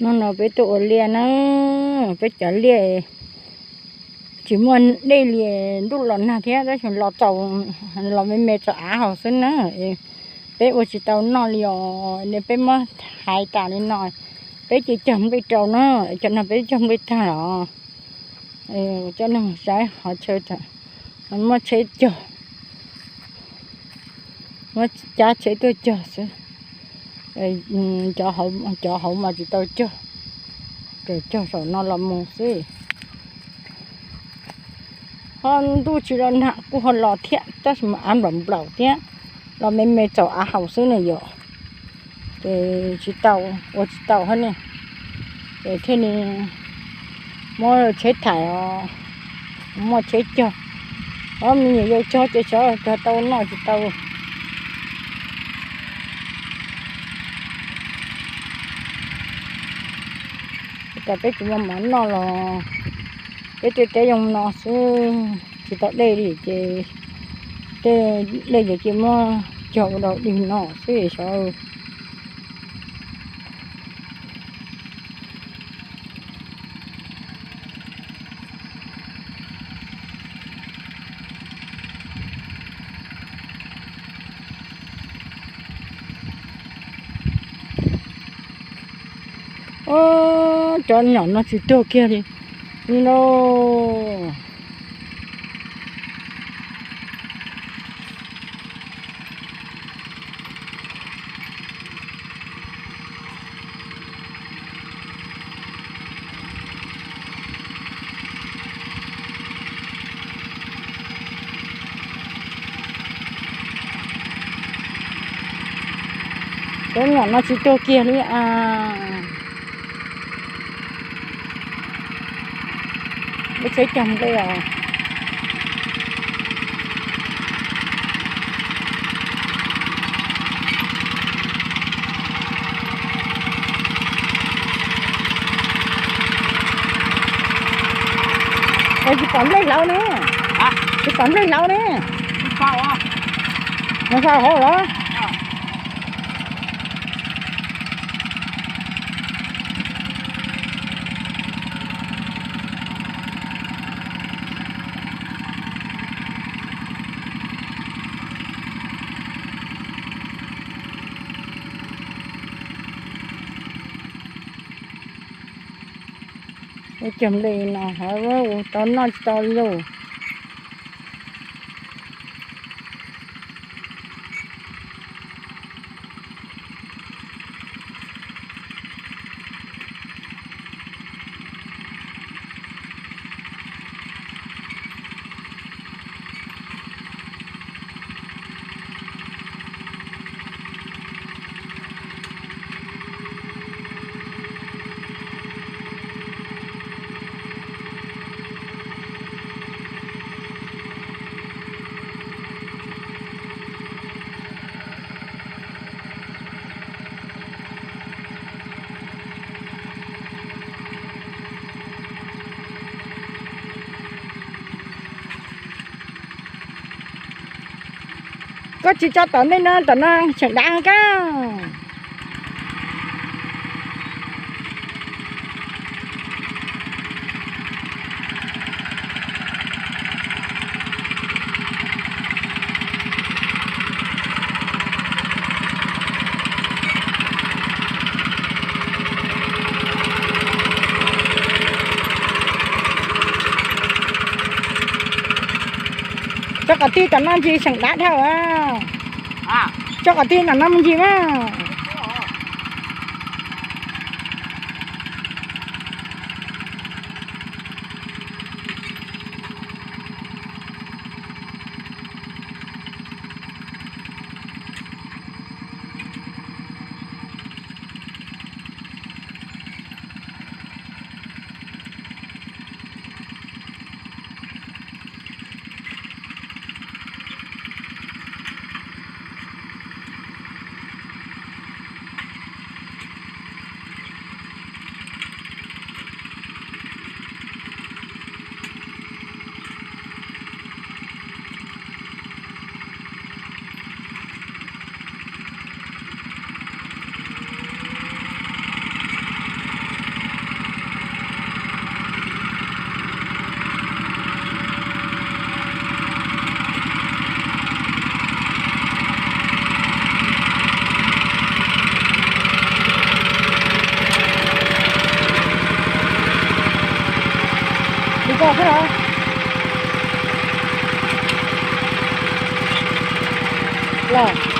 No no peb tuaj ua liaj na, peb cov liaj tsis muaj dej li, ntuj los nag thiab tab sis los txaus, los me me txaus av haus xwb na. Peb ua tsis tau noj li os, peb muab hais tas li no, peb cia cog nplej rau na, cov no peb cog nplej tag los coj nej mus saib hov chaw, muab tsheb cog, muab cab tsheb tuaj cog xwb. Cov hauv mas tsis tau cog, cog saum no los mus xwb. Ho ntuj tsis los nag kuj ho los thiab tab sis mas av nplaum nplaum thiab, los me me txaus av haus xwb na yom. Ces tsis tau, ua tsis tau hab ne, ces thiaj li muab tsheb thaiv os, muaj tsheb cog. Ob me nyuam yaus cog ces xyov cog tau noj tsis tau. Cas peb tsis muaj mov noj los peb tej teb zoo no xwb, tsis tau dej li ces tej dej ces cia muab cog ua dog dig no xwb xyov. Cov nyom no tsis tuag kiag li lauj. Cov nyom no tsis tuag kiag li as. Lub tsheb cog nplej os. Tsis pom nplej hlauv ne. Tsis pom nplej hlauv ne. Nws fa hauv los. Ua cog nplej no ho ua tau noj tsis tau lauj. Koj tsis tso tom ntej no, tom no tseem dav kab. Tso kom tij tom no ntsis seem dav dhau. Tso kom tij tom no me ntsis mas. Los, los.